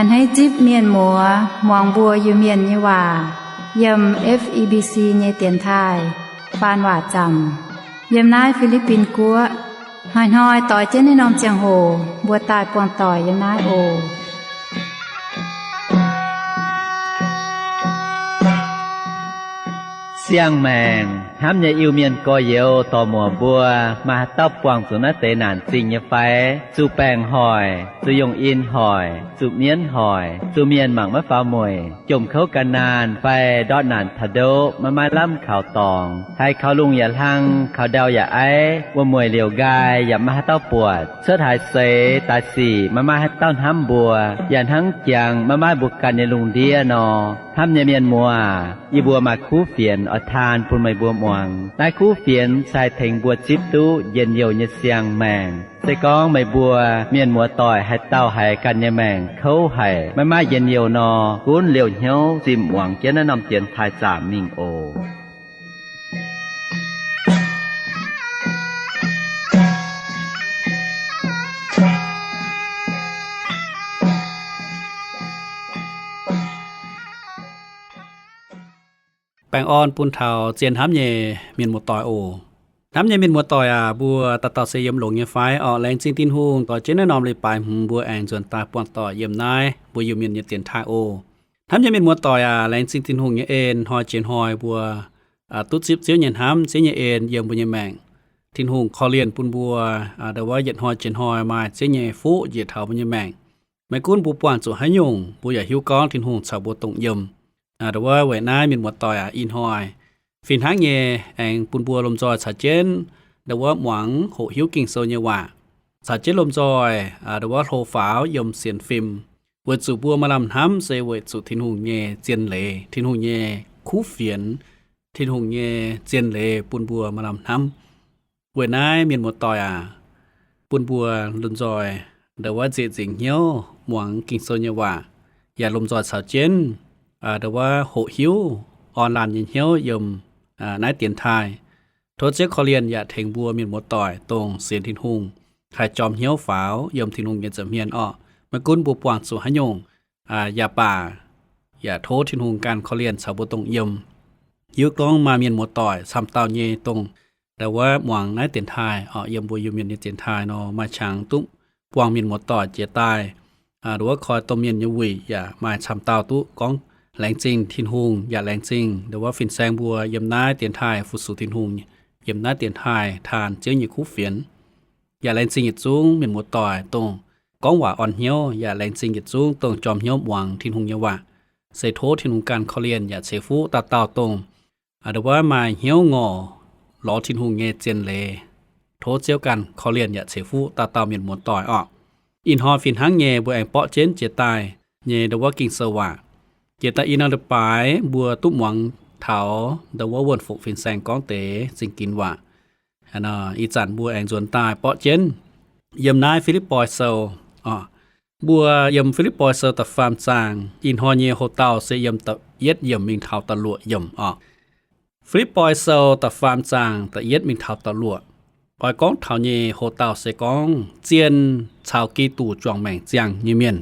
A'hneiv zipv mienh muoz muangx mbuo Iu-Mienh nyei waac yiem F E B C nyei dienx taaih faan waac zaamc yiem naaiv Fi^li^bin Guoqv. Hnoi-hnoi doix jienv naaiv norm ziangh hoc mbuo daaih buangh doic yiem naaiv oc. Siang-maengc hnamv nyei Iu-Mienh gorx-youz dorc-muoc mbuo, maaih haaix dauh buangh zuqc naaiv deix naanc zingh nyei fai? Zuqc baengc hoic, zuqc yongh in hoic, zuqc mienv hoic, zuqc mienh mangc maiv faaux mueic, jomc kouv gan naanh fai ndortv naanc taux ndoqv maiv maaih lamh kaux dorngx, haiz kaux lungh yaac hlang, kaux ndau yaac aiv, wuom-mueic liouc nqaai yaac maiv maaih haaix dauh buatc, cuotv haaix seix daaih sic maiv maaih haaix dauh hnamv mbuo, yaac hnangv jangx maiv maaih mbuo ganh nyei lungh ndiev nor. Hnamv nyei mienh muoz, yie mbuo maaih kuv fienx oix taan bun meih mbuo muangx. Naaiv kuv fienx se haih tengx mbuo zipv duqv njien-youh nyei siang-maengc. Se gorngv meih mbuo mienh muoz-doic haaix dauh haiz ganh nyei maengc kouv haic, maiv maaih njien-youh nor, gunv liouh hnyouv zimh muangx jienv naaiv norm dienx taaih zaamc mingh oc. Baengh orn bun taux zien hnamv nyei mienh muoz-doic oc. Hnamv nyei mienh muoz-doic aac, mbuo dauh dauh se yiem longx nyei fai? Orqc, laengz zingh Tin-Hungh dorh jienv naaiv norm leiz-baaix hmz mbuo aengx nzuonx daaih buangh doic yiem naaiv mbuo Iu-Mienh nyei dienx taaih oc. Hnamv nyei mienh muoz-doic aac, laengz zingh Tin-Hungh nyei en, hnoi jiex hnoi mbuo duqv zipv Ziouv nyei hnamv, Ziouv nyei en yiem mbuo nyei maengc. Tin-Hungh korv-lienh bun mbuo, ndo wuov yietc hnoi jiex hnoi maaih Ziouv nyei fuqv njiec taux mbuo nyei maengc. Maiv gunv mbuo buangh zuqc haaix nyungc, mbuo yaac hiuv gorngv Tin-Hungh caux mbuo dongh yiem. Ndo wuov weic naaiv mienh muoz-doic aac, ih hnoi fih hnangv nyei aengx bun mbuo lomh nzoih caux jienv ndo wuov muangx hoqc hiuv Ging-Sou nyei waac, caux jienv lomh nzoih ndo wuov hlo faaux yiem sienx fim, weic zuqc mbuo maaih lamh hnamv se weic zuqc Tin-Hungh nyei zien leiz, Tin-Hungh nyei kuv fienx, Tin-Hungh nyei zien leiz bun mbuo maaih lamh hnamv. Weic naaiv mienh muoz-doic aac, bun mbuo lomh nzoih ndo wuov nzieqc nzingc hnyouv muangx Ging-Sou nyei waac, yaac lomh nzoih caux jienv ndo wuov hoqc hiuv orn laanh nyei hnyouv yiem naaiv dienx taaih. Tov Ziouv korv-lienh yaac tengx mbuo mienh muoz-doic dongh sienx Tin-Hungh haih jorm hnyouv faaux yiem Tin-Hungh nyei nza'hmien orqc. Maiv gunv mbuo buangh zuqc haaix nyungc, yaac baac yaac tov Tin-Hungh ganh korv-lienh caux mbuo dongh yiem. Hiuv gorngv maaih mienh muoz-doic camv dauh nyei dongh ndo wuov muangx naaiv dienx taaih orqc, yiem mbuo Iu-Mienh nyei dienx taaih nor, maaih qangx duqv buangh mienh muoz-doic jiex daaih ndo wuov koi domh mienh nyei wuic yaac maaih camv dauh duqv gorngv laengz zingh Tin-Hungh yaac laengz zingh ndo wuov fin-saeng mbuo yiem naaiv dienx taaih fu-sux Tin-Hungh, yiem naaiv dienx taaih taan Ziouv nyei kuv fienx. Yaac laengz zingh yietc zungv mienh muoz-doic dongh gorngv waac orn hnyouv, yaac laengz zingh yietc zungv dongh jorm hnyouv muangx Tin-Hungh nyei waac. Se tov Tin-Hungh ganh korv-lienh yaac ceix fuqv dauh dauh dongh ndo wuov maaih hnyouv ngorc lorz Tin-Hungh nyei zien leiz. Tov Ziouv ganh korv-lienh yaac ceix fuqv dauh dauh mienh muoz-doic orqc. Ih hnoi fih hnangv nyei mbuo aengx borqv jienv jiex daaih nyei ndo wuov Ging-Sou waac. Jiex daaih i norm leiz-baaix mbuo duqv muangx taux ndo wuov Wuonh Fuqc fin-saeng gorngv deix zingh ginx waac. Ih zanc mbuo aengx nzuonx daaih borqv jienv yiem naaiv Fi^lipv^poi Sou. Mbuo yiem Fi^lipv^poi Sou da'faam zaang, ih hnoi nyei hoc-dauh se yiem da'yietv yiemc mingh taux da'luoqc yiemc orqc. Fi^lipv^poi Sou da'faam zaang da'yietv mingh taux da'luoqc, oix gorngv taux nyei hoc-dauh se gorngv zien caux Giduc juangc maengc ziangh nyei mienh.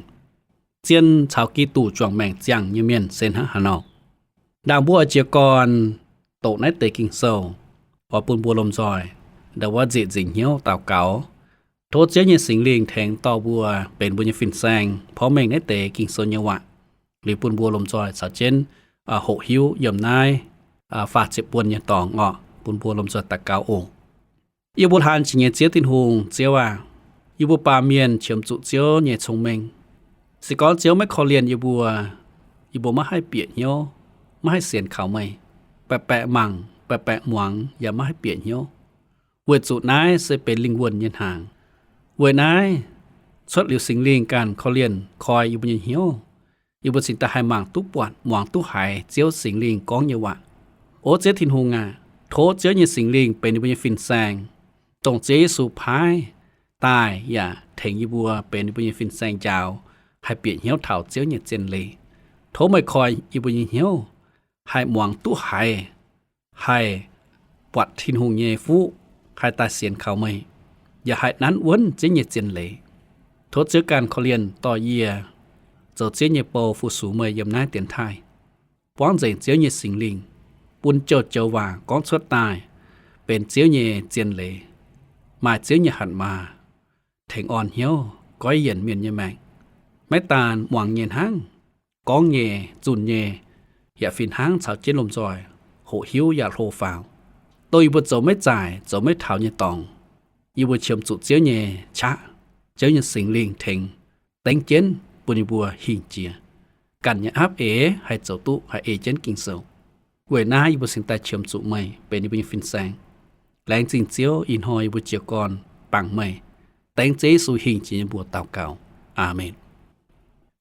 Zien caux Giduc juangc maengc ziangh nyei mienh se hnangv haaix nor? Ndaangc mbuo oix jiez gorn doqc naaiv deix Ging-Sou, oix bun mbuo lomh nzoih ndo wuov nzieqc nzingc hnyouv daux gaux, tov Ziouv nyei Singx Lingh tengx dorh mbuo benx mbuo nyei fin-saeng porv mengh naaiv deix Ging-Sou nyei waac, liuz bun mbuo lomh nzoih caux jienv hoqc hiuv yiem naaiv faah ziepc buonc nyei dorngx orqc. Bun mbuo lomh nzoih daux gaux oc. Yie mbuo hlaang jiex nyei Ziouv Tin-Hungh, Ziouv aac, yie mbuo baamh mienh qiemx zuqc Ziouv nyei cong-mengh. Se gorngv Ziouv maiv korv-lienh yie mbuo, yie mbuo maiv haih bieqc hnyouv, maiv haih sienx kaux meih, baeqc baeqc mangc, baeqc baeqc muangx yaac maiv haih bieqc hnyouv, weic zuqc naaiv se benx lingh wuonh nyei hnaangx. Weic naaiv, cuotv liuz Singx Lingh ganh korv-lienh koi yie mbuo nyei hnyouv, yie mbuo cingx daaih haih mangc duqv buatc, muangx duqv haiz Ziouv Singx Lingh gorngv nyei waac. O Ziouv Tin-Hungh aac, tov Ziouv nyei Singx Lingh benx yie mbuo nyei fin-saeng, dongh Ziouv Yesu paaiv daaih yaac tengx yie mbuo benx yie mbuo nyei fin-saeng njaaux, haih bieqc hnyouv taux Ziouv nyei zien leiz. Tov meih koi yie mbuo nyei hnyouv, haih muangx duqv haiz, haih buatc Tin-Hungh nyei fuqv, haih daaih sienx kaux meih, yaac haih nanv wuonv Ziouv nyei zien leiz. Tov Ziouv ganh korv-lienh dorh yie, zoux Ziouv nyei bou fu-sux meih yiem naaiv dienx taaih. Buangv nzengc Ziouv nyei Singx Lingh, bun joux-joux waac gorngv cuotv daaih benx Ziouv nyei zien leiz, maaih Ziouv nyei hatc maaz tengx orn hnyouv goiv yienc mienh nyei maengc. Maiv daan muangx nyei hnangv, gorngv nyei, zunh nyei, yaac fih hnangv caux jienv lomh nzoih hoqc hiuv yaac hlo faaux. Dongh yie mbuo zoux maiv zaaic, zoux maiv taux nyei dorngx, yie mbuo qiemx zuqc Ziouv nyei qaqv, Ziouv nyei Singx Lingh tengx, dengv jienv bun yie mbuo hingh jiex. Ganh nyei aapv eix haih zoux duqv haih ei jienv Ging-Sou. Weic naaiv yie mbuo cingx daaih qiemx zuqc meih benx yie mbuo nyei fin-saeng. Laengz zingh Ziouv ih hnoi yie mbuo jiez gorn bangc meih. Dengv Ziouv Yesu hingh jiex nyei mbuox daux gaux. Aamen.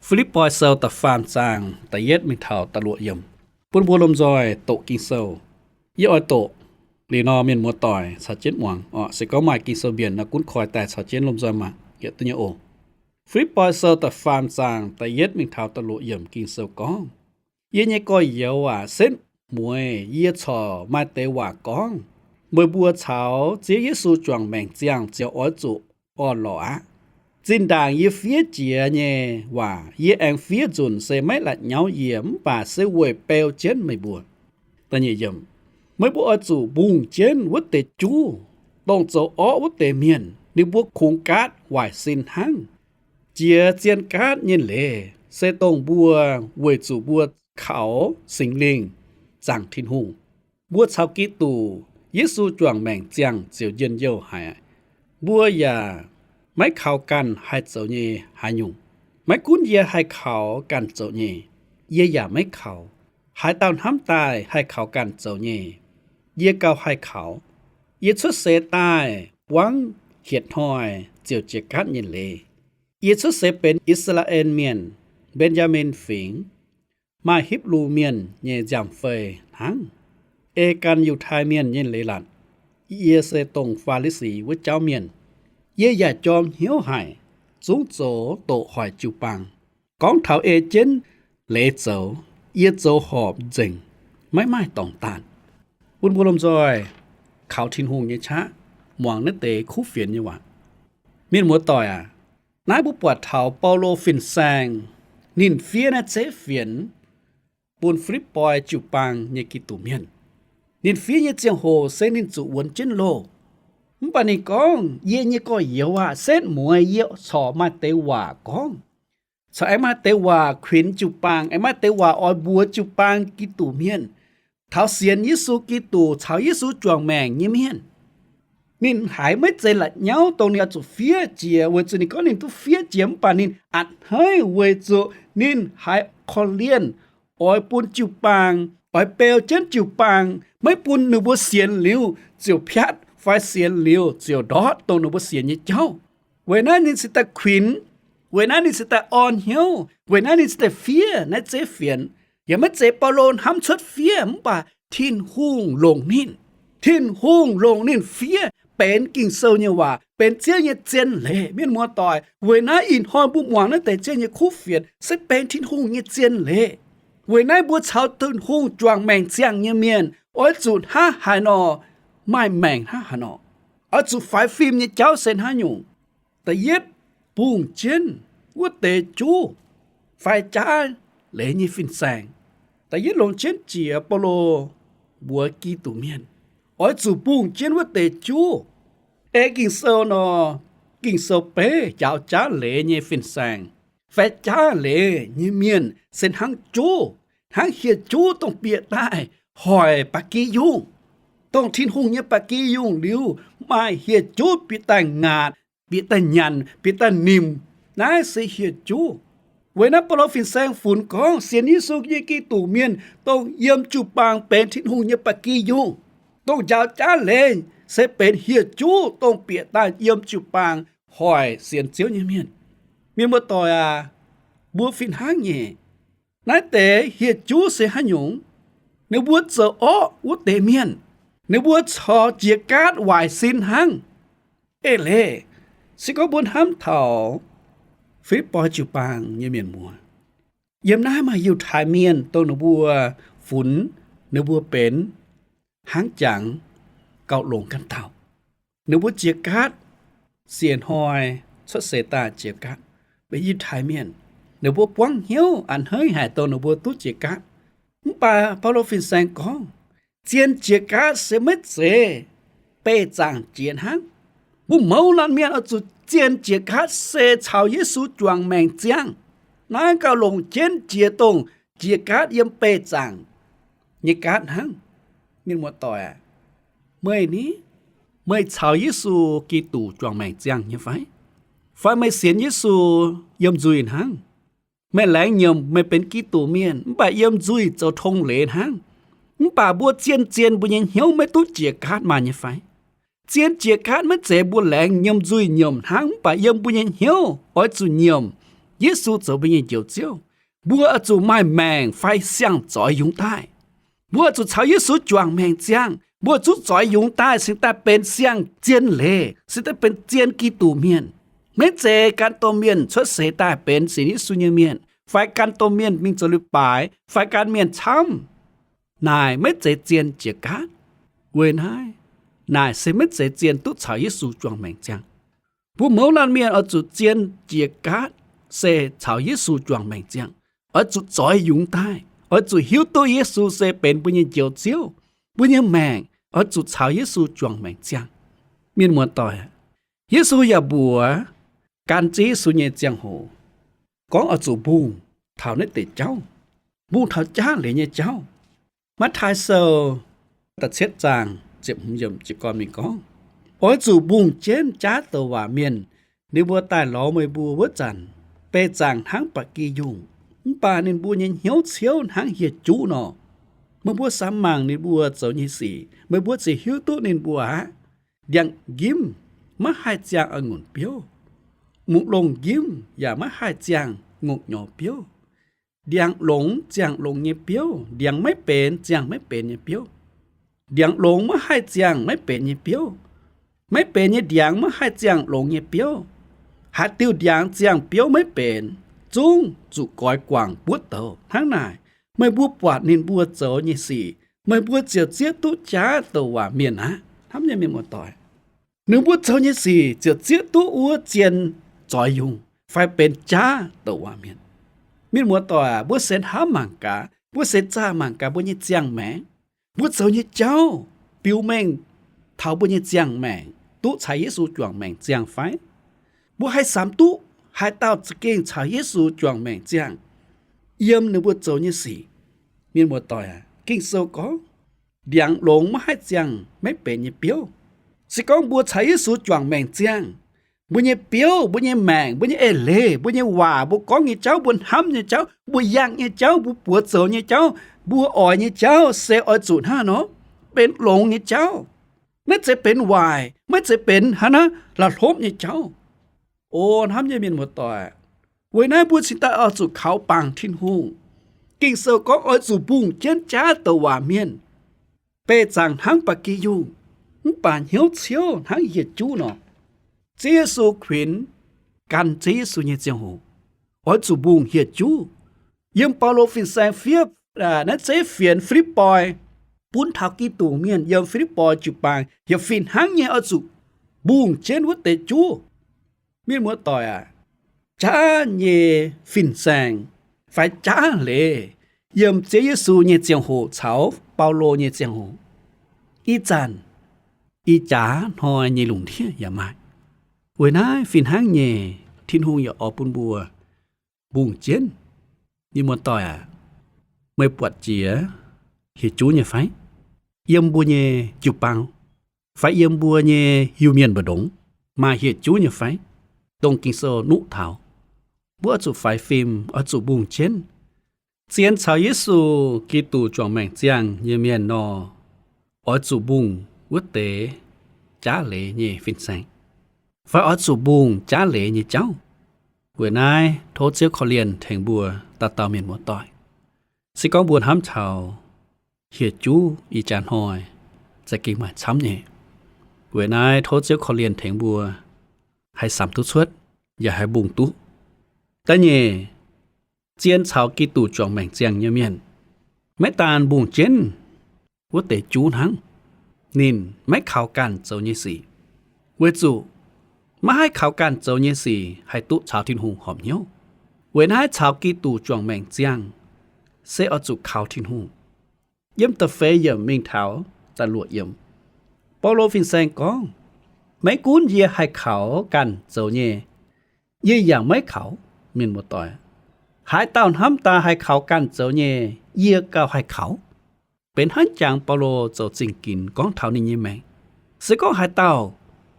Fi^lipv^poi Sou da'faam zaang da'yietv mingh taux da'luoqc yiemc, bun mbuo lomh nzoih doqc Ging-Sou. Yie oix doqc liuz nor, mienh muoz-doic caux jienv muangx oc. Se gorngv maaih Ging-Sou mbienc nor, gunv koi daaih caux jienv lomh nzoih mangc yietc duqv nyei oc. Fi^lipv^poi Sou da'faam zaang da'yietv mingh taux da'luoqc yiemc Ging-Sou gorngv, Yie nyei gorx-youz aac, setv mueiz yie corc maaih deix waac gorngv, meih mbuo caux Ziouv Yesu juangc maengc ziangh ziouc oix zuqc orn-lorqc aqv. Zinh ndaangc yie fiev jiex nyei waac yie aengx fiev nzunc se maiv la'nyauv yie, mv baac se weic beu jienv meih mbuo. Meih mbuo oix zuqc mbungh jienv wuov deix juv, dongh zoux orqv wuov deix mienh. Ninh mbuo kungx gaatv waaic sin hnangv. Jiex zien gaatv nyei leiz se dongh mbuo weic zuqc mbuo kaux Singx Lingh zaangc Tin-Hungh. Mbuo caux Giduc Yesu juangc maengc ziangh ziouc njien-youh haic. Mbuo yaac maiv kaux ganh haih zoux nyei haaix nyungc. Maiv gunv yie haih kaux ganh zoux nyei, yie yaac maiv kaux. Haaix dauh hnamv daaih haih kaux ganh zoux nyei, yie gauh haih kaux. Yie cuotv seix daaih buangv hietc hnoi ziouc jiex gaatv nyei leiz. Yie cuotv seix benx I^saa^laa^en Mienh, Mben^yaa^min Fingx, maaih Hipv^lu Mienh nyei nziaamv-fei hnangv, ei gan Yiutai Mienh nyei leiz-latc. Yie se dongh Faa^li^si wuov jauv mienh. Yie yaac jorm hnyouv haic, zungv zoux doqc hoic jiu-baang. Gorngv taux ei jienv leiz zoux, yie zoux horpc nzengc, maiv maaih dorngx daanh. Bun mbuo lomh nzoih kaux Tin-Hungh nyei qaqv muangx naaiv deix kuv fienx nyei waac. Mienh muoz-doic aac, naaiv mbuo buatc taux Baulo fin-saeng ninh fiev naaiv zeiv fienx bun Fi^lipv^poi jiu-baang nyei Giduc Mienh. Ninh fiev nyei ziangh hoc se ninh zuqc wuonx jienv loh. Mv baac ninh gorngv, Yie nyei gorx-youz aac, setv mueiz yie corc maaih deix waac gorngv, corc aengx maaih deix waac kuinx jiu-baang, aengx maaih deix waac oix mbuox jiu-baang Giduc Mienh, taux sienx Yesu Giduc caux Yesu juangc maengc nyei mienh. Ninh haiz maiv zeiz la'nyauv dongh ninh oix zuqc fiev jiex, weic zuqc ninh gorngv ninh duqv fiev jiex, mv baac ninh a'hneiv weic zuqc ninh haiz korv-lienh, oix bun jiu-baang, oix beu jienv jiu-baang, maiv bun ninh mbuo sienx liuz ziouc piatv fai sienx liuz ziouc ndortv dongh ninh mbuo sienx nyei jauv. Weic naaiv ninh cingx daaih kuinx, weic naaiv ninh cingx daaih orn hnyouv, weic naaiv ninh cingx daaih fiev naaiv zeiv fienx. Yaac maiv zeiz Baulo hnamv cuotv fiev, mv baac Tin-Hungh longc ninh. Tin-Hungh longc ninh fiev benx Ging-Sou nyei waac, benx Ziouv nyei zien leiz. Mienh muoz-doic, weic naaiv ih hnoi mbuo muangx naaiv deix Ziouv nyei kuv fienx se benx Tin-Hungh nyei zien leiz. Weic naaiv mbuo caux Tin-Hungh juangc maengc ziangh nyei mienh oix zuqc hnangv haaix nor maaih maengc hnangv haaix nor, oix zuqc faix fim nyei jauv se hnangv nyungc. Da'yietv, bungh jienv wuov deix juv fai jaav leiz nyei fin-saeng. Da'yietv longc jienv jiex Baulo mbuox Giduc Mienh, oix zuqc bungh jienv wuov deix juv. Ei Ging-Sou nor, Ging-Sou beiv njaaux jaav leiz nyei fin-saeng fai jaav leiz nyei mienh se hnangv juv, hnangv hieh juv dongh bieqc daaih hoic ba'gi yungh, dongh Tin-Hungh nyei ba'gi yungh liuz, maaih hieh juv bieqc daaih ngaatc, bieqc daaih nyanc, bieqc daaih nimc. Naaiv se hieh juv. Weic naaiv Baulo fin-saeng funx gorngv sienx Yesu nyei Giduc Mienh dongh yiem jiu-baang benx Tin-Hungh nyei ba'gi yungh, dongh njaaux jaav leiz se benx hieh juv dongh bieqc daaih yiem jiu-baang hoic sienx Ziouv nyei mienh. Mienh muoz-doic aac, mbuo fih hnangv nyei. Naaiv deix hieh juv se haaix nyungc? Ninh mbuo zoux orqv wuov deix mienh. Ninh mbuo corc jiex gaatv waaic sin hnangv. Eix leiz, se gorngv mbuo hnamv taux Fi^lipv^poi jiu-baang nyei mienh muoz, yiem naaiv maaih Yiutai Mienh dongh ninh mbuo funx ninh mbuo benx hnangv jangx gauh longx ganh dauh. Ninh mbuo jiex gaatv, siec hnoi cuotv seix daaih jiex gaatv, benx Yiutai Mienh. Ninh mbuo buangv hnyouv a'hneiv haic dongh ninh mbuo duqv jiex gaatv. Mv baac Baulo fin-saeng gorngv, zien jiex gaatv se maiv zeiz beih zaangc jiex hnangv. Mbuo mouz laanh mienh oix zuqc zien jiex gaatv se caux Yesu juangc maengc ziangh. Naaiv gauh longc jienv jiex dongh jiex gaatv yiem beih zaangc nyei gaatv hnangv. Mienh muoz-doic aac, meih ni, meih caux Yesu Giduc juangc maengc ziangh nyei fai? Fai meih sienx Yesu yiem nzuih hnangv? Meih laengz nyiemc meih benx Giduc mienh mv baac yiem nzuih zoux tong leiz hnangv. Mv baac mbuo zien-zien mbuo nyei hnyouv maiv duqv jiex gaatv maaih nyei fai? Zien jiex gaatv maiv zeiz mbuo laengz yiem nzuih nyiemc hnangv, mv baac yiem mbuo nyei hnyouv oix zuqc nyiemc Yesu zoux mbuo nyei Njoux Ziouv. Mbuo oix zuqc maaih maengc fai siang-zoix yungz daaih. Mbuo oix zuqc caux Yesu juangc maengc ziangh. Mbuo zuqc zoix yungz daaih cingx daaih benx siang-zien leiz, cingx daaih benx zien Giduc mienh. Maiv zeiz gan domh mienh cuotv seix daaih benx sienx Yesu nyei mienh, fai gan domh mienh mingh zoux leiz-baaix, fai gan mienh camv. Naaic maiv zeiz zien jiex gaatv. Weic naaiv, naaic se maiv zeiz zien duqv caux Yesu juangc maengc ziangh. Mbuo mouz laanh mienh oix zuqc zien jiex gaatv se caux Yesu juangc maengc ziangh. Oix zuqc zoix yungz daaih, oix zuqc hiuv duqv Yesu se benx mbuo nyei Njoux Ziouv. Mbuo nyei maengc oix zuqc caux Yesu juangc maengc ziangh. Mienh muoz-doic, Yesu yaac mbuox gan Ziouv Yesu nyei ziangh hoc gorngv oix zuqc mbungh taux naaiv deix jauv, mbungh taux jaav leiz nyei jauv. Matv^taai Sou da'cietv zaang ziepc hmz yiemc jiez gorn mingh gorngv, oix zuqc mbungh jienv jaav douc waac mienh. Ninh mbuo daaih lorz meih mbuo wuov zanc, beih zaangc hnangv ba'gi yungh, mv baac ninh mbuo nyei hnyouv ciouv hnangv hieh juv nor. Meih mbuo samx mangc ninh mbuo zoux nyei sic, meih mbuo ziouc hiuv duqv ninh mbuo aqv. Ndiangx-njimv maiv haih ziangh a'ngunc biouv, mungh longh njimv yaac maiv haih ziangh ngongh nyorx biouv. Ndiangx longx ziangh longx nyei biouv, ndiangx maiv benx ziangh maiv benx nyei biouv. Ndiangx longx maiv haih ziangh maiv benx nyei biouv. Maiv benx nyei ndiangx maiv haih ziangh longx nyei biouv. Haaix diuh ndiangx ziangh biouv maiv benx, zungv zuqc goix guangc buov douz. Hnangv naaic, meih mbuo buatc ninh mbuo zoux nyei sic, meih mbuo ziouc zieqv duqv jaav douc waac mienh aqv. Hnamv nyei mienh muoz-doic, ninh mbuo zoux nyei sic ziouc zieqv duqv wuov zien zoix yungh fai benx jaav douc waac mienh. Mienh muoz-doic aac, mbuo se hnamv mangc gaax, mbuo se zaah mangc gaax mbuo nyei ziangh maengc. Mbuo zoux nyei jauv biux mengh taux mbuo nyei ziangh maengc duqv caux Yesu juangc maengc ziangh fai? Mbuo haih samx duqv haaix dauh za'gengh caux Yesu juangc maengc ziangh yiem ninh mbuo zoux nyei sic? Mienh muoz-doic aac, Ging-Sou gorngv, ndiangx longx maiv haih ziangh maiv benx nyei biouv. Se gorngv mbuo caux Yesu juangc maengc ziangh, mbuo nyei biouv, mbuo nyei maengc, mbuo nyei eix-leiz, mbuo nyei waac, mbuo gorngv nyei jauv, mbuo hnamv nyei jauv, mbuo yangh nyei jauv, mbuo buoz zoux nyei jauv, mbuo oix nyei jauv se oix zuqc hnangv nor benx longx nyei jauv. Maiv zeiz benx waaic, maiv zeiz benx hnangv naaiv la'hlopv nyei jauv. O hnamv nyei mienh muoz-doic, weic naaiv mbuo cingx daaih oix zuqc kaux bangc Tin-Hungh. Ging-Sou gorngv oix zuqc mbungh jienv jaav douc waac mienh. Beih zaangc hnangv ba'gi yungh, mv baac hnyouv ciouv hnangv hieh juv nor. Ziouv Yesu kuinx gan Ziouv Yesu nyei ziangh hoc, oix zuqc mbungh hieh juv. Yiem Baulo fin-saeng fiev naaiv zeiv fienx Fi^lipv^poi bun taux Giduc mienh yiem Fi^lipv^poi jiu-baang yaac fih hnangv nyei oix zuqc mbungh jienv wuov deix juv. Mienh muoz-doic aac, jaav nyei fin-saeng fai jaav leiz yiem Ziouv Yesu nyei ziangh hoc caux Baulo nyei ziangh hoc, ih zanc ih jaax hnoi nyei lungh ndiev yaac maaih. Weic naaiv fih hnangv nyei, Tin-Hungh yaac oix bun mbuo mbungh jienv. Mienh muoz-doic aac, meih buatc jiex hieh juv nyei fai? Yiem mbuo nyei jiu-baang fai yiem mbuo nyei Iu-Mienh mbu'ndongx maaih hieh juv nyei fai, dongh Ging-Sou nuqv taux? Mbuo oix zuqc faix fim, oix zuqc mbungh jienv. Zien caux Yesu Giduc juangc maengc ziangh nyei mienh nor, oix zuqc mbungh wuov deix jaav leiz nyei fin-saeng, fai oix zuqc mbungh jaav leiz nyei jauv. Weic naaiv tov Ziouv korv-lienh tengx mbuo dauh dauh mienh muoz-doic. Se gorngv mbuo hnamv taux hieh juv ih jaax hnoi za'gengh maaih camv nyei. Weic naaiv tov Ziouv korv-lienh tengx mbuo haih samx duqv cuotv, yaac haih mbungh duqv. Da'nyeic, zien caux Giduc juangc maengc ziangh nyei mienh, maiv daan mbungh jienv wuov deix juv hnangv, ninh maiv kaux ganh zoux nyei sic. Weic zuqc maiv haih kaux ganh zoux nyei sic haih duqv caux Tin-Hungh horpc hnyouv. Weic naaiv caux Giduc juangc maengc ziangh, se oix zuqc kaux Tin-Hungh. Yiem da'feix yiemc mingh taux da'luoqc yiemc, Baulo fin-saeng gorngv, maiv gunv yie haih kaux ganh zoux nyei, yie yaac maiv kaux. Mienh muoz-doic, haaix dauh hnamv daaih haih kaux ganh zoux nyei, yie gauh haih kaux. Benx hnangv jangx Baulo zoux zingh ginx gorngv taux ninh nyei maengc. Se gorngv haaix dauh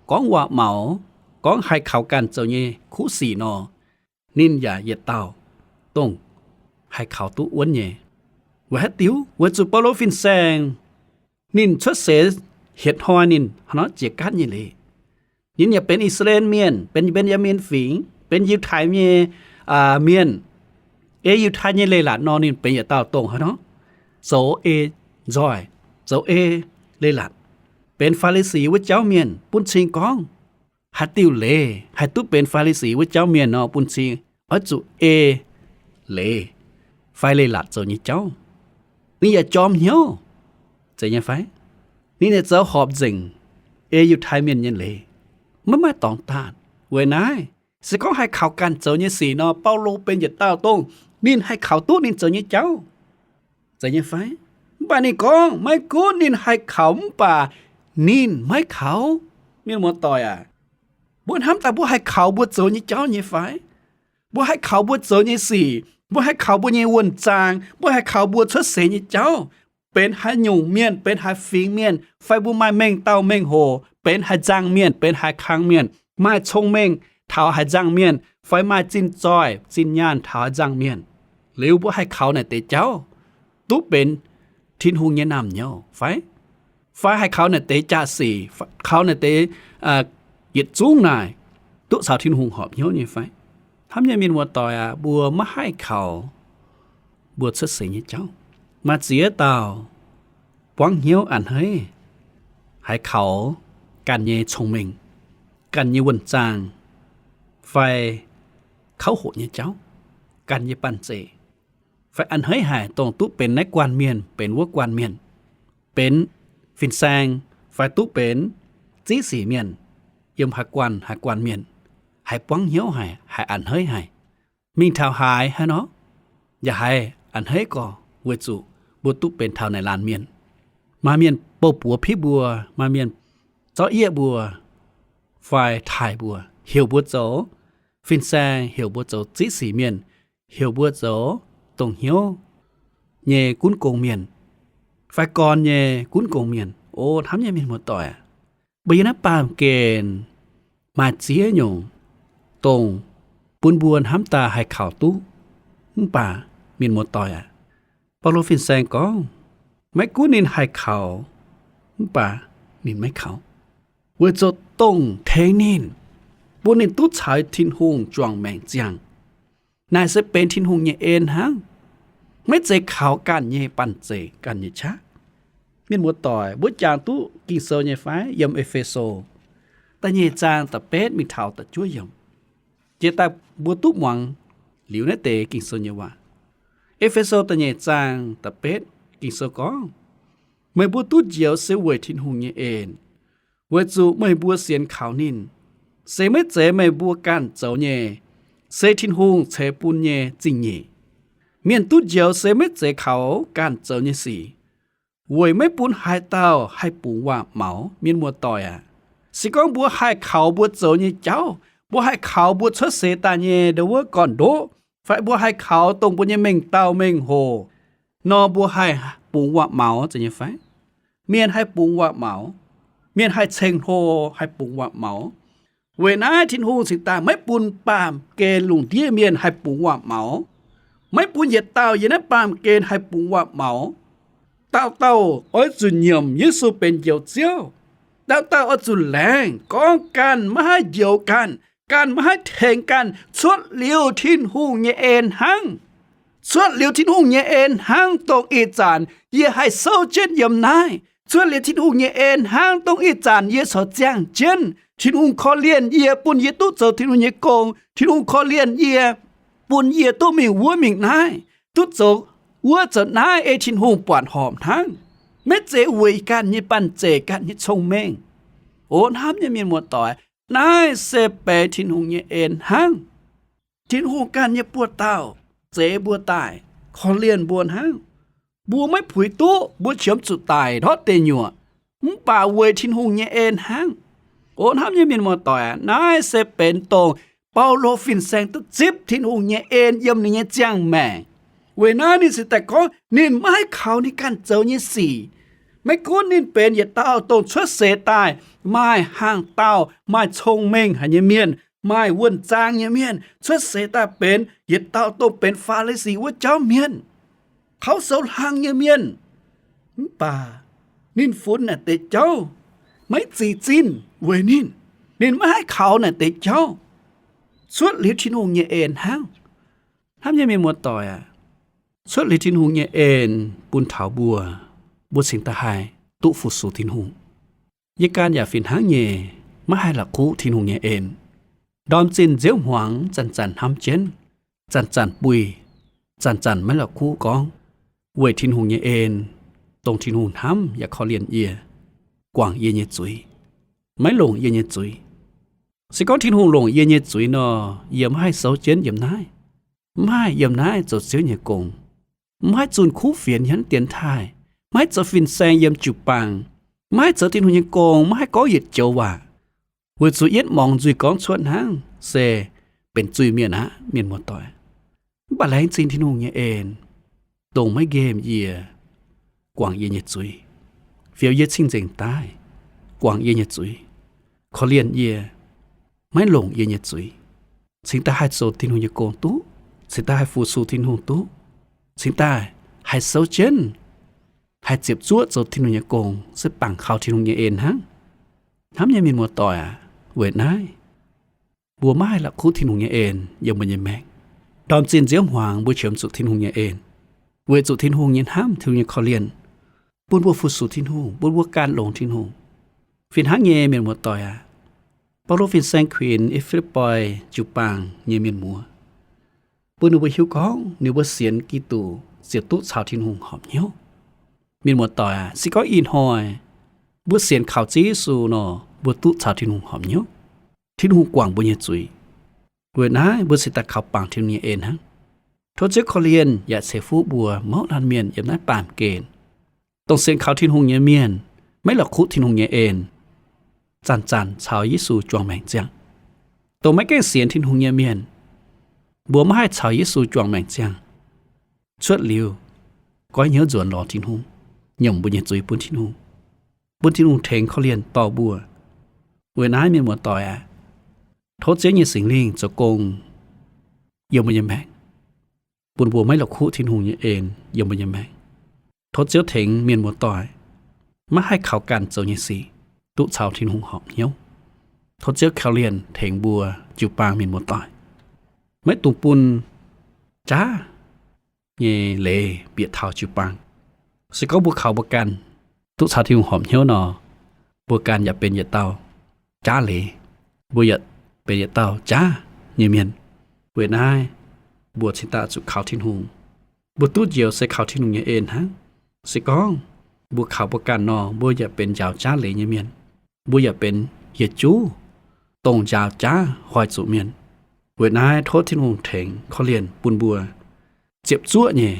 gorngv waac-maux, gorngv haih kaux ganh zoux nyei kuv sic nor, ninh yaac yietc dauh dongh haih kaux duqv wuonv nyei. Weic haaix diuc? Weic zuqc Baulo fin-saeng ninh cuotv seix hietc hnoi ninh hnangv nor jiex gaatv nyei leiz. Ninh yaac benx I^saa^laa^en Mienh, benx Mben^yaa^min Fingx, benx Yiutai nyei mienh. Ei Yiutai nyei leiz-latc nor, ninh benx yietc dauh dongh hnangv nor zoux ei nzoih, zoux ei leiz-latc. Benx Faa^li^si wuov jauv mienh. Bun cing gorngv haaix diuh leiz haih duqv benx Faa^li^si wuov jauv mienh nor, bun cing oix zuqc ei leiz fai leiz-latc zoux nyei jauv. Ninh yaac jorm hnyouv, zeiz nyei fai? Ninh yaac zoux horpc nzengc ei Yiutai Mienh nyei leiz, maiv maaih dorngx daanh. Weic naaiv, se gorngv haih kaux ganh zoux nyei sic nor, Baulo benx yietc dauh dongh ninh haih kaux duqv ninh zoux nyei jauv, zeiz nyei fai? Mv baac ninh gorngv maiv gunv ninh haih kaux mv baac ninh maiv kaux. Mienh muoz-doic aac, mbuo hnamv daaih mbuo haih kaux mbuo zoux nyei jauv nyei fai? Mbuo haih kaux mbuo zoux nyei sic, mbuo haih kaux mbuo nyei wuonh zaang, mbuo haih kaux mbuo cuotv seix nyei jauv, benx haaix nyungc mienh, benx haaix fingx mienh, fai mbuo maaih mengh dauh mengh hoc, benx haaix nzangc mienh, benx haaix kang mienh, maaih cong-mengh taux haaix nzangc mienh, fai maaih zinh zoih zinh nyaanh taux haaix nzangc mienh, liuz mbuo haih kaux naaic deix jauv duqv benx Tin-Hungh nyei naamh nyouz fai? Fai haih kaux naaic deix jaa-sic, kaux naaic deix yietc zungv naaic duqv caux Tin-Hungh horpc hnyouv nyei fai? Hnamv nyei mienh muoz-doic aac, mbuo maiv haih kaux mbuo cuotv seix nyei jauv. Maaih ziex dauh buangv hnyouv a'hneiv haiz kaux ganh nyei cong-mengh, ganh nyei wuonh zaang, fai kouv hoqc nyei jauv, ganh nyei banh zeic, fai a'hneiv haic dongh duqv benx naaiv guanh mienh, benx wuov guanh mienh, benx fin-saeng, fai duqv benx ziqv sic mienh, yiem haaix guanh haaix guanh mienh, haiz buangv hnyouv haic, haiz a'hneiv haic. Mingh taux haaix haaix nor, yaac haiz a'hneiv gorx, weic zuqc mbuo duqv benx taux naaic laanh mienh. Maaih mienh bouh buoz piv mbuo, maaih mienh zorqv yieqv mbuo, fai taaih mbuo, heuc mbuo zoux fin-saeng, heuc mbuo zoux ziqv sic mienh, heuc mbuo zoux dongh hnyouv nyei gunv gong mienh, fai gorn nyei gunv gong mienh. O hnamv nyei mienh muoz-doic aac, mbuo yiem naaiv baamh gen maaih ziex nyungc dongh bun mbuo hnamv daaih haih kaux duqv, mv baac mienh muoz-doic aac, Baulo fin-saeng gorngv, maiv gunv ninh haih kaux, mv baac ninh maiv kaux, weic zuqc dongh tengx ninh, bun ninh duqv caux Tin-Hungh juangc maengc ziangh. Naaic se benx Tin-Hungh nyei en hnangv, maiv zeiz kaux ganh nyei banh zeic, ganh nyei qaqv. Mienh muoz-doic, mbuo jangx duqv Ging-Sou nyei fai? Yiem E^fe^so da'nyeic zaang da'betv mingh taux da'juov yiemc, jiex daaih mbuo duqv muangx liuz naaiv deix Ging-Sou nyei waac. E^fe^so da'nyeic zaang da'betv Ging-Sou gorngv, meih mbuo duqv njoux se weic Tin-Hungh nyei en, weic zuqc meih mbuo sienx kaux ninh. Se maiv zeiz meih mbuo ganh zoux nyei, se Tin-Hungh ceix bun nyei zingh nyeic. Mienh duqv njoux se maiv zeiz kaux ganh zoux nyei sic, weic maiv bun haaix dauh haih bungx waac-maux. Mienh muoz-doic aac, se gorngv mbuo haih kaux mbuo zoux nyei jauv, mbuo haih kaux mbuo cuotv seix daaih nyei ndo wuov gorn-ndoqv, fai mbuo haih kaux dongh mbuo nyei mengh dauh mengh hoc nor, mbuo haih bungx waac-maux zeiz nyei fai? Mienh haih bungx waac-maux. Mienh haih ceng-hlo, haih bungx waac-maux. Weic naaiv Tin-Hungh cingx daaih maiv bun baamh gen lungh ndiev mienh haih bungx waac-maux. Maiv bun yietc dauh yiem naaiv baamh gen haih bungx waac-maux. Dauh dauh oix zuqc nyiemc Yesu benx Njoux Ziouv. Dauh dauh oix zuqc laengz gorngv ganh maiv haih njoux ganh, ganh maiv haih tengx ganh cuotv liuz Tin-Hungh nyei en hnangv. Cuotv liuz Tin-Hungh nyei en hnangv dongh ih zanc yie haih souv jienv yiem naaiv. Cuotv liuz Tin-Hungh nyei en hnangv dongh ih zanc yie corc ziangh jienv. Tin-Hungh korv-lienh yie, bun yie duqv zoux Tin-Hungh nyei gong. Tin-Hungh korv-lienh yie, bun yie duqv mingh wuov mingh naaiv, duqv zoux wuov zoux naaiv ei Tin-Hungh buatc horpc hnangv. Maiv zeiz weic ganh nyei banh zeic, ganh nyei cong-mengh. O hnamv nyei mienh muoz-doic, naaiv se benx Tin-Hungh nyei en hnangv. Tin-Hungh ganh nyei buoz-dauh zeix mbuo daaih, korv-lienh mbuo hnangv. Mbuo maiv puix duqv, mbuo qiemx zuqc daic ndortv deic nyuoqc, mv baac weic Tin-Hungh nyei en hnangv. O hnamv nyei mienh muoz-doic aac, naaiv se benx dongh Baulo fin-saeng duqv zipv Tin-Hungh nyei en yiem ninh nyei ziangh maengc. Weic naaiv ninh cingx daaih gorngv ninh maiv haih kaux ninh ganh zoux nyei sic. Maiv gunv ninh benx yietc dauh dongh cuotv seix daaih maaih hnaangx-daauh, maaih cong-mengh haic nyei mienh, maaih wuonh zaang nyei mienh, cuotv seix daaih benx yietc dauh dongh benx Faa^li^si wuov jauv mienh, kaux soux hlang nyei mienh. Mv baac ninh funx naaic deix jauv maiv zic zinh weic ninh. Ninh maiv haih kaux naaic deix jauv cuotv liuz Tin-Hungh nyei en hnangv. Hnamv nyei mienh muoz-doic aac, cuotv liuz Tin-Hungh nyei en bun taux mbuo, mbuo cingx daaih haih duqv fu-sux Tin-Hungh. Yie ganh yaac fih hnangv nyei, maiv haih la'kuqv Tin-Hungh nyei en. Ndorm zinh nziouv hmuangx zanc-zanc hnamv jienv, zanc-zanc buih, zanc-zanc maiv la'kuqv gorngv, weic Tin-Hungh nyei en, dongh Tin-Hungh hnamv yaac korv-lienh yie, guangc yie nyei zuiz, maiv longc yie nyei zuiz. Se gorngv Tin-Hungh longc yie nyei zuiz nor, yie maiv haih souv jienv yiem naaiv, maiv haih yiem naaiv zoux Ziouv nyei gong, maiv haih zunh kuv fienx yiem dienx taaih, maiv haih zoux fin-saeng yiem jiu-baang, maiv haih zoux Tin-Hungh nyei gong, maiv haih gorngv yietc joux waac, weic zuqc yietv morngx nzuih gorngv cuotv hnangv se benx zuiz mienh aqv, mienh muoz-doic. Mv baac laengz zingh Tin-Hungh nyei en, dongh maiv nqemh yie, guangc yie nyei zuiz, fioux yie cing-nzengc daaih, guangc yie nyei zuiz, korv-lienh yie, maiv longc yie nyei zuiz, cingx daaih haih zoux Tin-Hungh nyei gong duqv, cingx daaih haih fu-sux Tin-Hungh duqv, cingx daaih haih souv jienv, haih ziepc zuoqv zoux Tin-Hungh nyei gong, se bangc kaux Tin-Hungh nyei en hnangv. Hnamv nyei mienh muoz-doic aac, weic naaiv mbuo maiv haih la'kuqv Tin-Hungh nyei en yiem mbuo nyei maengc. Ndorm zinh nziouv hmuangx mbuo qiemx zuqc Tin-Hungh nyei en, weic zuqc Tin-Hungh nyei hnamv, Tin-Hungh nyei korv-lienh, bun mbuo fu-sux Tin-Hungh, bun mbuo ganh longx Tin-Hungh. Fih hnangv nyei mienh muoz-doic aac, Baulo fin-saeng kuinx E^fe^lo^boi jiu-baang nyei mienh muoz, bun ninh mbuo hiuv gorngv ninh mbuo sienx Giduc ziouc duqv caux Tin-Hungh horpc hnyouv. Mienh muoz-doic aac, se gorngv ih hnoi mbuo sienx kaux Ziouv Yesu nor, mbuo duqv caux Tin-Hungh horpc hnyouv. Tin-Hungh guangc mbuo nyei zuiz. Weic naaiv mbuo cingx daaih kaux bangc Tin-Hungh nyei en hnangv. Tov Ziouv korv-lienh yaac ceix fuqv mbuo mouz laanh mienh yiem naaiv baamh gen, dongh sienx kaux Tin-Hungh nyei mienh maiv la'kuqv Tin-Hungh nyei en, zanc-zanc caux Yesu juangc maengc ziangh. Dongh maiv gaengh sienx Tin-Hungh nyei mienh, mbuo maiv haih caux Yesu juangc maengc ziangh. Cuotv liuz, goiv hnyouv nzuonx lorz Tin-Hungh, nyiemc mbuo nyei zuiz bun Tin-Hungh, bun Tin-Hungh tengx korv-lienh dorh mbuo. Weic naaiv mienh muoz-doic aac, tov Ziouv nyei Singx Lingh zoux gong yiem mbuo nyei maengc, bun mbuo maiv la'kuqv Tin-Hungh nyei en yiem mbuo nyei maengc. Tov Ziouv tengx mienh muoz-doic maiv haih kaux ganh zoux nyei sic duqv caux Tin-Hungh horpc hnyouv. Tov Ziouv korv-lienh tengx mbuo jiu-baang mienh muoz-doic, maiv dungx bun jaav nyei leiz bieqc taux jiu-baang. Se gorngv mbuo kaux mbuo ganh duqv caux Tin-Hungh horpc hnyouv nor, mbuo ganh yaac benx yietc dauh jaav leiz. Mbuo yaac benx yietc dauh jaav nyei mienh. Weic naaiv, mbuo cingx daaih zuqc kaux Tin-Hungh. Mbuo duqv njoux se kaux Tin-Hungh nyei en hnangv. Se gorngv mbuo kaux mbuo ganh nor, mbuo yaac benx njaaux jaav leiz nyei mienh. Mbuo yaac benx yietc zungv dongh njaaux jaav hoic zuqc mienh. Weic naaiv tov Tin-Hungh tengx korv-lienh bun mbuo ziepc zuoqv nyei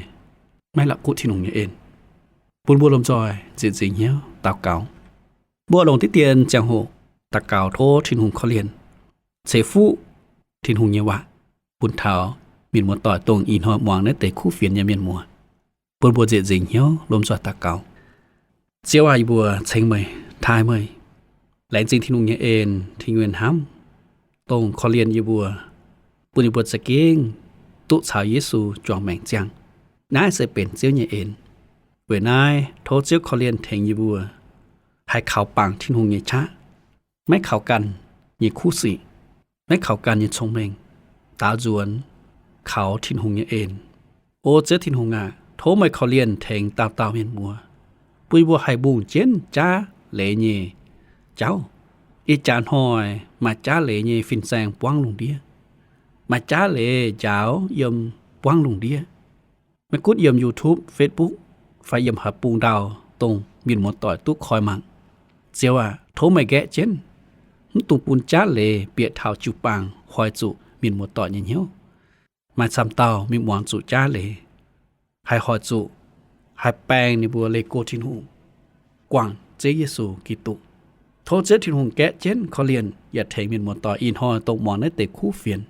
maiv la'kuqv Tin-Hungh nyei en. Bun mbuo lomh nzoih zieqc nzingc hnyouv daux gaux. Mbuo longc diqv dien ziangh hoc daux gaux tov Tin-Hungh korv-lienh, ceix fuqv Tin-Hungh nyei waac bun taux mienh muoz-doic, dongh ih hnoi muangx naaiv deix kuv fienx nyei mienh muoz. Bun mbuo zieqc nzingc hnyouv lomh nzoih daux gaux. Ziouv aac, yie mbuo ceng meih, taaih meih. Laengz zingh Tin-Hungh nyei en, Tin-Hungh nyei hnamv, dongh korv-lienh yie mbuo, bun yie mbuo za'gengh duqv caux Yesu juangc maengc ziangh. Naaiv se benx Ziouv nyei en. Weic naaiv tov Ziouv korv-lienh tengx yie mbuo haih kaux bangc Tin-Hungh nyei qaqv, maiv kaux ganh nyei kuv sic, maiv kaux ganh nyei cong-mengh, daaux nzuonx kaux Tin-Hungh nyei en. O Ziouv Tin-Hungh aac, tov meih korv-lienh tengx dauh dauh mienh muoz, bun yie mbuo haih mbungh jienv jaav leiz nyei jauv. Ih jaax hnoi maaih jaav leiz nyei fin-saeng buangv lungh ndiev, maaih jaav leiz njaaux yiem buangv lungh ndiev. Maiv gunv yiem YouTube, Facebook, fai yiem haaix bung ndau, dongh mienh muoz-doic duqv koi mangc, Ziouv aac, tov meih nqaeqv jienv, mv dungx bun jaav leiz bieqc taux jiu-baang hoic zuqc mienh muoz-doic nyei hnyouv. maaih camv dauh mienh muangx zuqc jaav leiz, haih hoic zuqc, haih baeng ninh mbuo leih go Tin-Hungh, guangc Ziouv Yesu Giduc. Tov Ziouv Tin-Hungh gaeqv jienv korv-lienh yaac tengx mienh muoz-doic ih hnoi dongh muangx naaiv deix kuv fienx,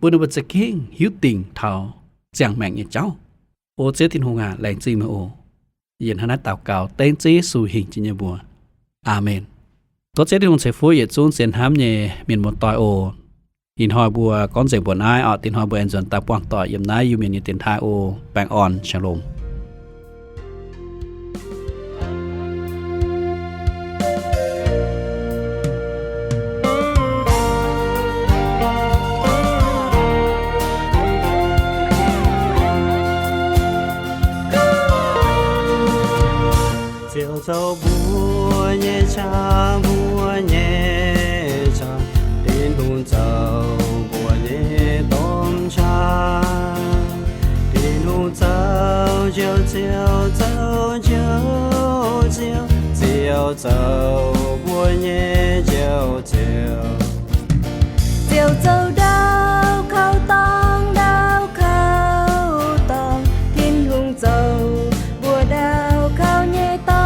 bun ninh mbuo za'gengh hiuv dingc taux ziangh maengc nyei jauv. O Ziouv Tin-Hungh aac, laengz zingh meih oc. Yie hnangv naaiv daux gaux dengv Ziouv Yesu hingh jiex nyei mbuox. Aamen. Tov Ziouv Tin-Hungh ceix fuqv yietc zungv sienx hnamv nyei mienh muoz-doic oc. Ih hnoi mbuo gorngv nzengc mbuo naaiv oc. Dinh hnoi mbuo aengx nzuonx daaih buangh doic yiem naaiv Iu-Mienh nyei dienx taaih oc. Baengh orn, shalom. Ziouv zoux mbuo nyei qaqv, mbuo nyei qaqv. Tin-Hungh zoux mbuo nyei domh qaqv. Tin-Hungh zoux Njoux Ziouv, zoux Njoux Ziouv. Ziouv zoux mbuo nyei Njoux Ziouv. Ziouv zoux ndau kauv dorngx, ndau kauv dorngx. Tin-Hungh zoux mbuo ndau kauv nyei dorngx.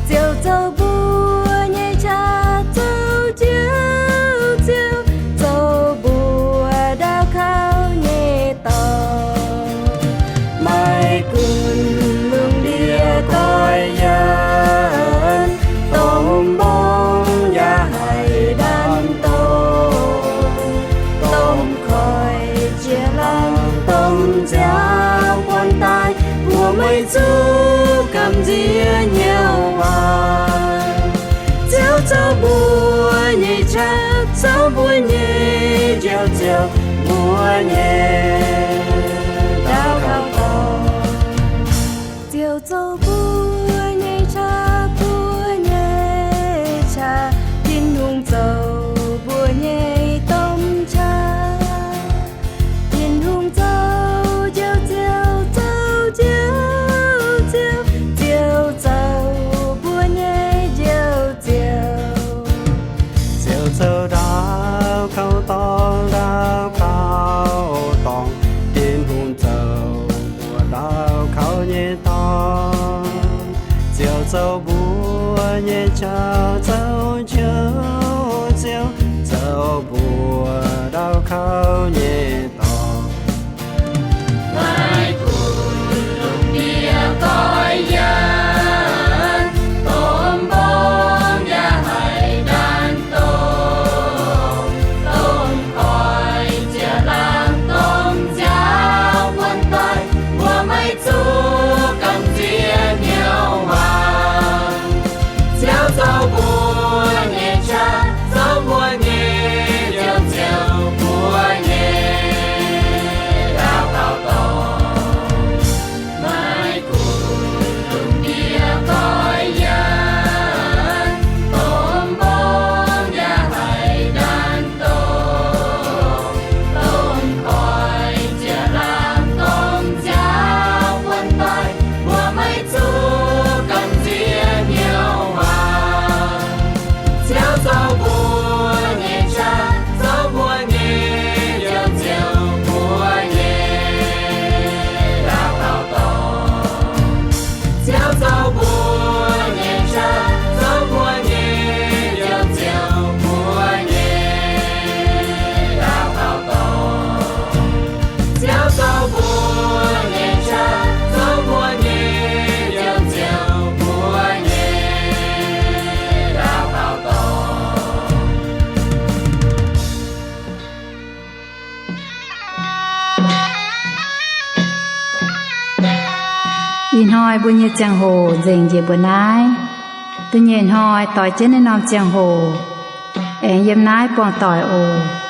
Ziouv zoux mbuo nyei qaqv, zoux Njoux Ziouv, zoux mbuo ndau kauv nyei dorngx. Maiv gunv lungh ndiev goiv yienx, domh mbong yaac haih ndaam domh, domh koiv jiex laangz, domh nziaaux buonv daaih, mbuo maiv zuqc gamh nziex hnyouv waac. Ziouv zoux mbuo nyei qaqv, zoux mbuo nyei Njoux Ziouv, mbuo nyei ndau kauv dorngx. Ziouv zoux mbuo nyei qaqv, mbuo nyei qaqv. Tin-Hungh zoux mbuo nyei domh qaqv. Tin-Hungh zoux Njoux Ziouv, zoux Njoux Ziouv, Ziouv zoux mbuo nyei Njoux Ziouv. Ziouv zoux ndau kauv dorngx, ndau kauv dorngx. Tin-Hungh zoux mbuo ndau kauv nyei dorngx. Ziouv zoux mbuo nyei qaqv, zoux Njoux Ziouv, zoux mbuo ndau kauv nyei dorngx. Maiv gunv lungh ndiev goiv yienx, domh mbong yaac haih ndaam domh, domh koiv jiex laangz, domh nziaaux buonv daaih, mbuo maiv zuqc gamh nziex hnyouv waac. Ziouv zoux mbuo nyei qaqv, zoux mbuo nyei Njoux Ziouv, mbuo nyei ndau kauv dorngx. Maiv gunv lungh ndiev goiv yienx, domh mbong yaac haih ndaam domh, domh koiv jiex laangz, domh nziaaux buonv daaih, mbuo maiv zuqc gamh nziex hnyouv waac. Ziouv zoux mbuo nyei qaqv, zoux mbuo nyei Njoux Ziouv, mbuo nyei ndau kauv dorngx. Ziouv zoux mbuo nyei qaqv, zoux mbuo nyei Njoux Ziouv, mbuo nyei ndau kauv dorngx. Ziouv zoux mbuo nyei qaqv, zoux mbuo nyei Njoux Ziouv, mbuo nyei ndau kauv dorngx. Ih hnoi mbuo nyei ziangh hoc nzengc njiec mbuo naaiv. Da'nyeic hnoi doix jienv naaiv norm ziangh hoc aengx yiem naaiv buangh doic oc.